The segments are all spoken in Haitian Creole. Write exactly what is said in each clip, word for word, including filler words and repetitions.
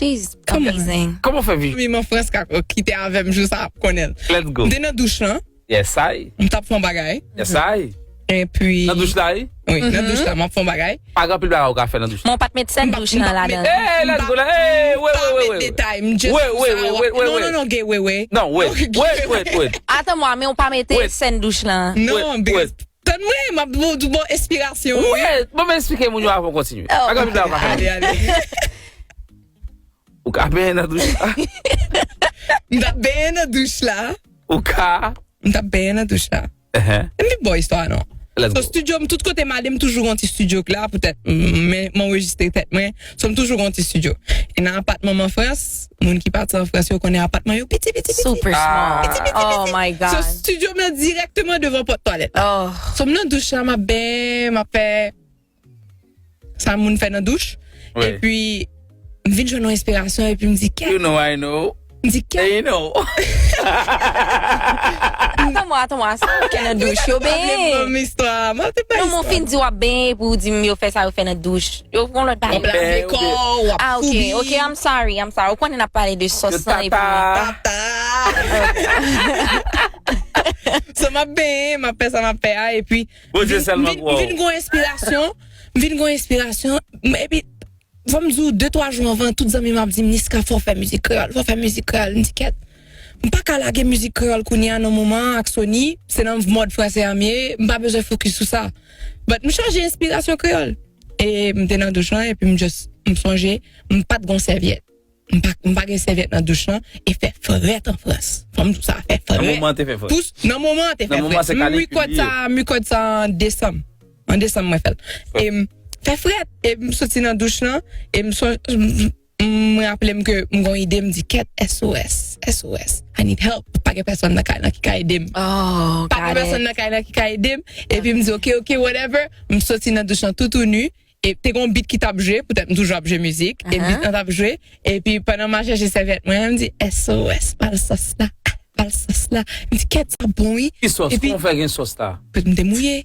Please, amazing. Kòman fè vi? Fanmi m an Frans ka kite avè m jou sa ap konnen l. Let's go. M te nan douch lan. Yes I. M t ap fè yon bagay. Yes I. Epi. Nan douch la wi? Wi, nan douch la m ap fè yon bagay. Pa gen anpil bagay ou ka fè nan douch. Mwen pa t met sèn douch lan ladan. Eh, let's go la. Eh, wait, wait, wait, wait. Time, just Wait, wait, wait, wait, wait, Non, non, non, gay, wait, wait. Non, wait, wait, wait, wait. Atan mwa, men ou pa mete sèn douch lan. Non, Wait, wait. Tann mwen, m ap bon, bon espirasyon. Wait, bon, men eksplike moun yo avan kontinye. Pa gen anpil bagay ou ka fè. Ale, ale. Ou ka benyen nan douch la. M t ap benyen nan douch la. Ou ka. M t ap benyen nan douch la. Ehe. M vin ba w istwa non. Let's So go. Studio m, tout kote m ale, m toujou gon ti studio la poutèt m, men m anrejistre tèt mwen. So m toujou gon ti studio. E nan apatman m an Frans, moun ki pati an Frans yo konnen apatman yo piti piti piti. Super small. Oh my So God. Studio m nan dirèkteman devan pòt twalèt la. Oh. So m nan douch la, m ap benyen, m ap fè sa moun fè nan douch. Wi. Epi m vin jwenn yon enspirasyon epi m di kèt. You know I know. M di kèt. And you know. Atan mwa, atan mwa, sa ou fè nan douch yo benyen. M istwa. M ap te bay Non, mwen istwa. Fin di w ap benyen pou w di m yo fè sa yo fè nan douch. Yo gon lòt W ap bagay. lave kò w, w ap Ah, ok, foubi. Ok, I'm sorry, I'm sorry. Ou konnen n ap pale de sòs Yo lan epi. Tata. Tata. So m ap benyen, m ap fè sa m ap fè a epi Bondye vin- sèlman vin- pou wè w. Vin gon enspirasyon. M vin gon enspirasyon. M- Epi fò m di w de twa jou anvan, tout zanmi m ap di m, Niska, fò w fè mizik kreyòl, fò w fè mizik kreyòl. M di kèt. M pa ka lage mizik kreyòl kounye a nan moman an ak Sony, se nan mòd franse a m ye, m pa bezwen fokis sou sa. But m chèche enspirasyon kreyòl. E m te nan douch lan epi m just, m sonje, m pa t gon sèvyèt. M pa, m pa gen sèvyèt nan douch lan e fè frèt an Frans. Fò m di w sa, fè frèt. Nan moman an te fè frèt. Pous, nan moman an te fè Nan moman frèt. se M kanikil rekòd li ye. Sa, m rekòd sa an desanm. An desanm mwen fè l. E m fè frèt. E m soti nan douch lan e m son- m- m raple m ke m gon ide, m di kèt S O S, S O S. I need help. Pa gen pèsonn nan kay lan ki ka ede m. Oh, Pa gen pèsonn nan kay lan ki ka ede m. Epi m di ok, ok, whatever. M soti nan douch lan toutouni. E te gon beat ki t ap jwe, poutèt m toujou ap jwe mizik. E beat lan t ap jwe. Epi pandan m ap chèche sèvyèt mwen, m di S O S, bal sòs la, bal sòs la. M di kèt sa bon wi. Ki sòs? Epi- Kòman w fè gen sòs la? Poutèt m te mouye.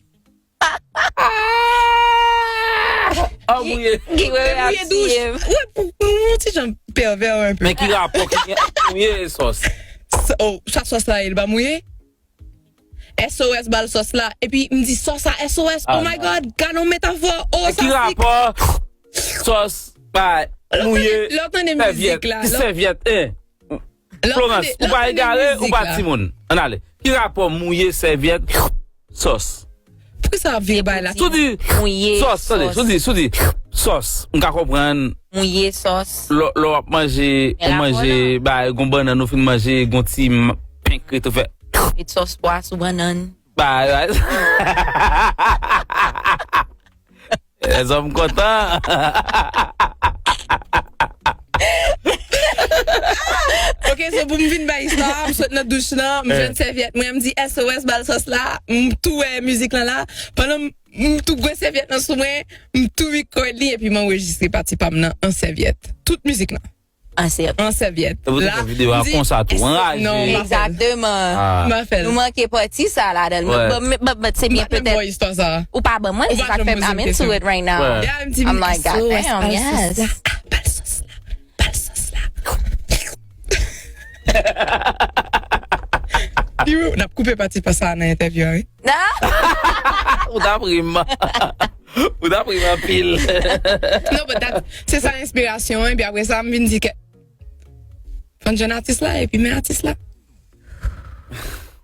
Ah, mouye. Ki wè Mouye douch. Wi, pou- pou- yon ti jan pèvè un peu. Men ki rapò ki gen ant mouye e sòs? Sa- Oh, sa sòs la, e l pa mouye? S O S bal sòs la. Epi m di sòs a S O S. Oh my God, gade yon metafò. Oh, Men ki sa sik. Rapò sòs ba mouye Lè w tande mizik sèvyèt? La, Ki lè- sèvyèt, en? lè w Florence, tande- ou lè w pa tande egare, ou mizik pa la. Timoun. Ann ale. Ki rapò mouye sèvyèt sòs? Poukisa w ap vire bay la? Sou di Mouye sòs, tande, sòs. Sou di, sou di sòs. M ka konprann Mouye sòs. lè lè w ap manje, Men ou la manje, vwala. Bay, gon bannann, ou fin manje, gon ti m- pen krit, ou fè Met sòs pwa sou bannann. Bay, bay. Lèzòm kontan. Ok, so pou m vin bay istwa a, m sot nan douch lan, m jwenn sèvyèt mwen, m di S O S bal sòs la, m tou wè mizik lan la. Pandan m, m tou gwe sèvyèt lan sou mwen, m tou rekòd li epi m anrejistre pati pa m nan an sèvyèt. Tout mizik lan. An sèvyèt. An sèvyèt. Ou te fè videyo a konsa tou, anraje. Non, m pa fè l. Egzakteman. Ah. M pa fè l. Nou manke pati sa ladan. Wè. But, but, but se M byen pa t menm wè petèt. Istwa sa. Ou pa ban mwen, Ou se pa sa k janm fè poze I'm m into kesyon. It right now. Wè. Yeah, m di, I'm like, "S O S, "Goddamn, bal sòs yes." La, bal sòs la, bal sòs la." Yo, n ap koupe pati pa sa nan entèvyou a, wi. Non? Ou ta pri m. Ou ta pri m anpil. Non, but that, se sa enspirasyon, epi apre sa, m vin di ke fò n jwenn atis la, epi men atis la.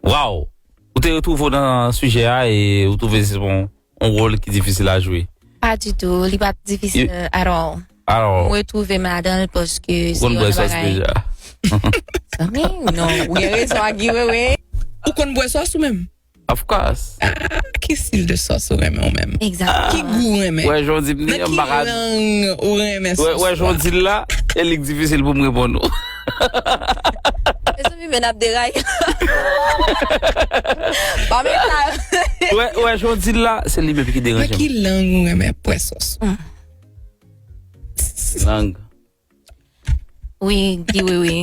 Wow. Ou te retwouve w nan sijè a e ou twouve se yon, yon wòl ki difisil a jwe? Pa ditou, li pa t difisil at all. Alò, Mwen retwouve m ladan l paske ou se konn bwè yon sòs bagay. Deja? Zanmi, non, ou gen rezon ak Guy Wewe. Ou konn bwè sòs ou menm? Of course. Ah, ki stil de sòs ou renmen ou menm? Egzakteman. Ki gou ou renmen? Wè, jan w di m li, Nan m ki pa ka. Lang ou renmen Wè, sòs wè, ou jan a? w di l la, e li k difisil pou m reponn ou. Mezanmi, men n ap deraye. Pa met sa. Wè, wè, jan w di l la, se li menm ki Nan deranje ki m. Lang ou renmen bwè sòs? Lang. Wi, Guy Wewe.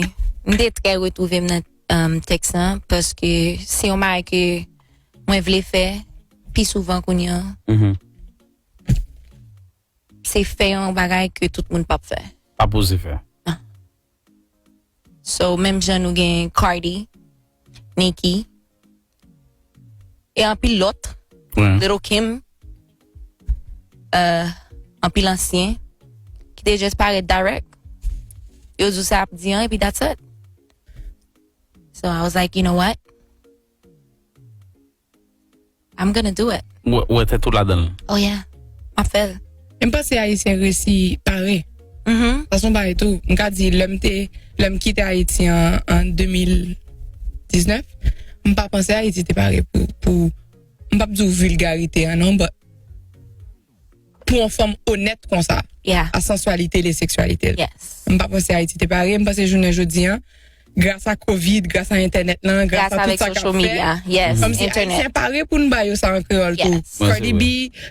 M te trè retwouve m nan um, tèks lan, paske se yon bagay ke mwen vle fè pi souvan kounye a. Mhm. Se fè yon bagay ke tout moun p ap fè. Pa poze fè. So, menm jan nou gen Cardi, Nicki, e anpil lòt, Lil' Kim, euh, anpil ansyen, ki te just parèt direct. Yo di w sa y ap di an, epi that's it. So I was like, you know what? I'm gonna do it. Ou wè tèt ou ladan l. Oh yeah. M ap fè l. E m panse Ayisyen resi pare. Mhm. Sa se yon bagay tou. M ka di lè m te, lè m kite Ayiti an, an de mil diznèf, m pa panse Ayiti te pare pou, pou, m p ap di w vilgarite an non, but pou yon fanm onèt konsa, yeah, a sansualite l e seksyalite l. Yes. M pa panse Ayiti te pare, m panse jounen jodi an, gras a covid, gras a entènèt lan, gras a tout sa k ap fèt, kòmsi Ayisyen pare pou n ba yo sa an kreyòl tou. Cardi B,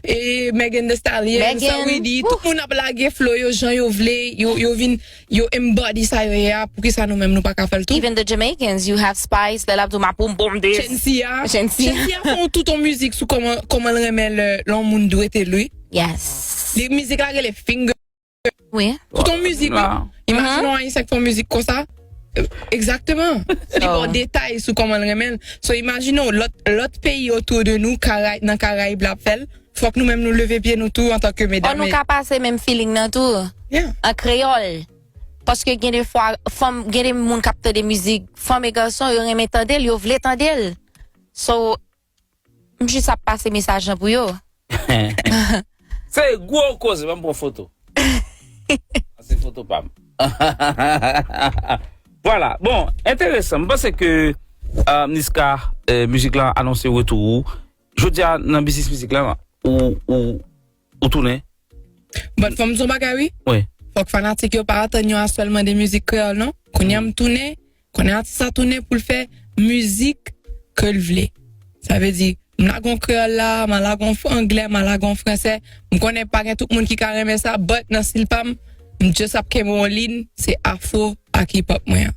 e Megan Thee Stallion, Saweetie, tout moun ap lage flow yo jan yo vle, yo, yo vin, yo embody sa yo ye a, poukisa nou menm nou pa ka fè l tou? Even the Jamaicans, you have Spice, lè l ap di w ma poum poum this. Shenseea. Shenseea. Shenseea fè yon tout yon mizik sou kòman, kòman l renmen lè, lè yon moun dwete l, wi. Yes. Li, mizik la rele Finger. Wi. Tout yon mizik, wi. Imajine yon Ayisyen k fè yon mizik konsa. Egzakteman. Li ba w detay sou kòman l renmen l. So, imajine w, lòt, lòt peyi otou de nou, Karay-, nan Karayib la ap fè l. Fòk nou menm nou leve pye nou tou antanke medam. Ò, nou ka pase menm feeling nan tou. Yeah. An kreyòl. Paske gen de fwa, fanm, gen de moun k ap tande mizik, fanm e gason, yo renmen tande l, yo vle tande l. So, m jis ap pase mesaj lan pou yo. Se gwo koze, ban m pran foto. Se foto pa m. Vwala. Bon, enteresan. M panse ke, euh, Niska, euh, mizik lan anonse retou ou. Jodi a, nan biznis mizik lan, ou, ou, ou tounen? But fò m di w yon bagay, wi. Wi. Fòk fanatik yo pa atann yo a sèlman de mizik kreyòl, non. Kounye a m tounen, konnen atis la tounen pou l fè mizik ke l vle. Sa vle di, m lage yon kreyòl la, m a lage yon f-, anglè, m a lage yon fransè. M konnen pa gen tout moun ki ka renmen sa, but nan stil pa m, m just ap kenbe yon liy, se afro ak hip hop mwen an.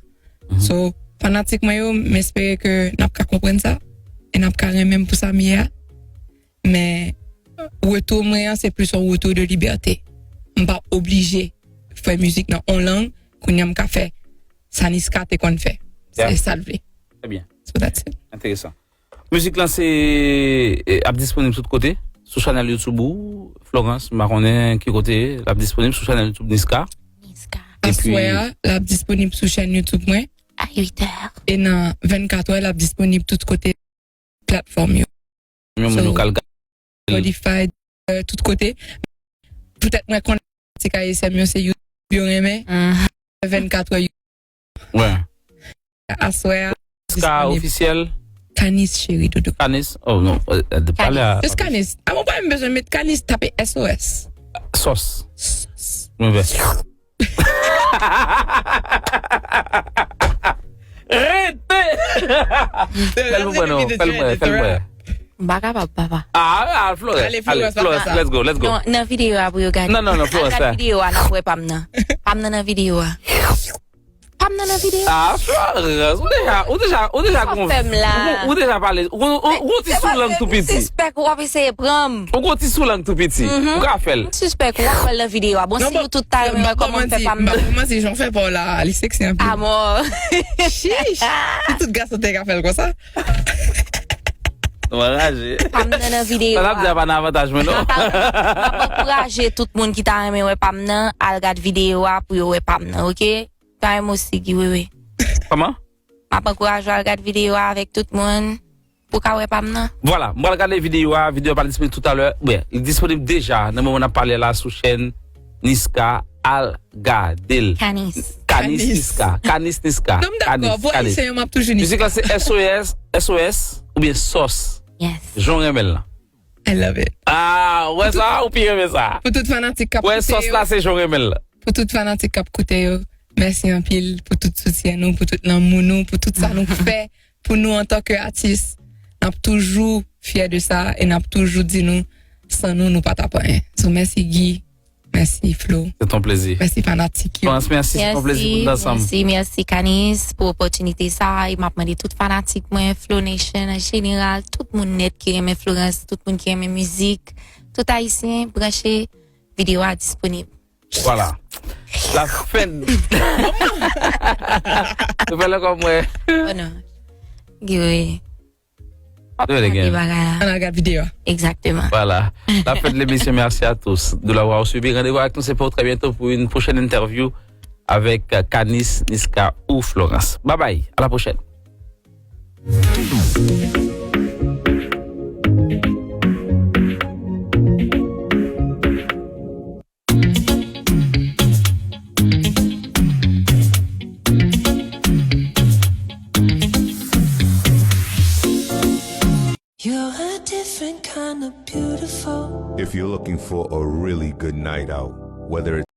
Mhm. So, fanatik mwen yo, m espere ke n ap ka konprann sa, e n ap ka renmen m pou sa m ye a. Men, retou mwen an, se plis yon retou de libète. M pa oblije fè mizik nan yon lang, kounye a m ka fè sa Niska te konn fè. Se sa l vle. Trè byen. So that's it. Enteresan. Mizik lan se, eh, ap disponib tout kote, sou chanèl YouTube ou, Florence, m pa konnen ki kote, l ap disponib sou chanèl YouTube Niska. Niska. Epi aswè a, l ap disponib sou chèn YouTube mwen. A uit è. E nan vennkat è, l ap disponib tout kote platfòm yo. Yon moun lokal. Spotify, euh, tout kote. Poutèt mwen konnen ti kay esèm yo se YouTube yo renmen. Mhm. Vennkat è. Wè. Aswè a. Ska ofisyèl. Kanis cheri doudou. Kanis. Oh non. Pale a. Just Kanis. A mwen pa menm bezwen met Kanis, tape S O S. Sòs. Sòs. Mwen vè. Rete! Fè l pou mwen non, fè l pou mwen, fè l pou mwen. M pa kapab, papa. Ah, ah, Florence, ale, Florence, let's go, let's go. Non, nan videyo a pou yo gade. Non, non, non, Florence, al gad videyo a, n ap wè pa m nan. Pa m nan nan videyo a. Pa m nan nan videyo a. Ah, Florence, ou deja, ou deja, ou deja gon, ou, ou deja pale, ou, ou, ou ti sou lang tou piti. Sispèk w ap eseye pran m. Ou gon ti sou lang tou piti. Ou ka fè l. M sispèk w ap fè l nan videyo a. Bon, si nou tout ta renmen wè kòman m fè pa m nan. M pa kòmanse jan w fè pa w la, li seksi anpil. Amò. Chiche. Si tout gason te ka fè l konsa. Nou anraje. Pa m nan nan videyo a. Sa n ap di a pa nan avantaj mwen non. M ap, m ap ankouraje tout moun ki ta renmen wè pa m nan, al gad videyo a pou yo wè pa m nan, oke? Pa renmen w sigi, wewe. Kòman? M ap ankouraje w al gad videyo a avèk tout moun pou w ka wè pa m nan. Vwala, m pral gade videyo a, videyo a pa disponib toutalè. Bon, li disponib deja nan moman n ap pale la sou chèn Niska, al gade l. Kanis. Kanis Niska, Kanis Niska. Non, m dakò, pou Ayisyen yo, m ap toujou Niska. Mizik la se S O S, S O S oubyen sòs. Yes. Jan w renmen l lan. I love it. Ah, wè sa, ou pi renmen sa. Pou tout fanatik k ap koute yo. Wè sòs la, se jan w renmen l lan. Pou tout fanatik k ap koute yo, mèsi anpil pou tout soutyen nou, pou tout lanmou nou, pou tout sa nou fè pou nou antanke atis. N ap toujou fyè de sa e n ap toujou di nou, san nou, nou pa t ap anyen. So, mèsi Guy, mèsi Flo. Se ton plezi. Mèsi fanatik yo. Florence, mèsi, se ton plezi pou nou ansanm. Mèsi, mèsi Kanis pou opòtinite sa a. E m ap mande tout fanatik mwen, Flo Nation an jeneral, tout moun nèt ki renmen Florence, tout moun ki renmen mizik, tout Ayisyen, branche, videyo a disponib. Voilà. La fin. Nou fè l ankò mwen. Oh non. Wi. Ann gade videyo a. Exactement. Voilà. La fin de l'émission. Merci à tous de l'avoir suivi. Rendez-vous avec nous, c'est pour très bientôt pour une prochaine interview avec euh, Canis, Niska ou Florence. Bye bye. À la prochaine. You're a different kind of beautiful. If you're looking for a really good night out, whether it's